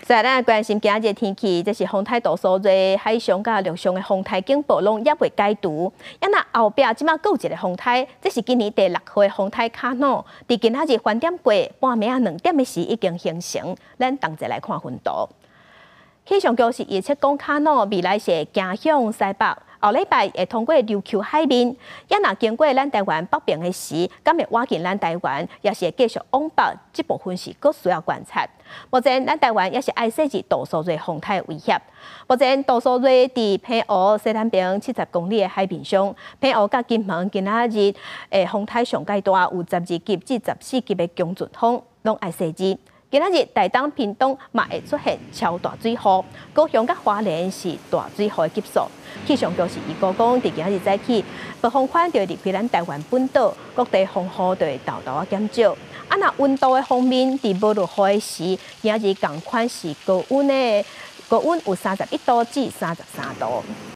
再來關心今日天氣，這是風颱杜蘇芮，海上佮陸上的風颱警報攏猶未解除。啊若後壁這馬閣有一个風颱，這是今年第六號的風颱卡努，佇今仔日翻點過半暝仔2點的時已經形成。咱同齊來看雲圖。氣象局是預測講卡努未來是會行向西北，後禮拜會通過琉球海面，啊若經過咱台灣北邊的時，敢會倚近咱台灣，抑是會繼續往北，這部分是閣需要觀察。目前咱台灣也是愛小心杜蘇芮風颱威脅。目前杜蘇芮佇澎湖西南邊70公里的海面上，澎湖佮金門今仔日的風颱上蓋大，有12級至14級的強陣風，攏愛小心。今仔日台東、屏東嘛會出現超大水雨，高雄佮花蓮是大水雨的級數。氣象局是預估講，佇今仔日早起，暴風圈就會離開咱台灣本島，各地風雨就會沓沓仔減少。啊，若溫度的方面，佇無落雨的時，今仔日仝款是高溫的，高溫有31度至33度。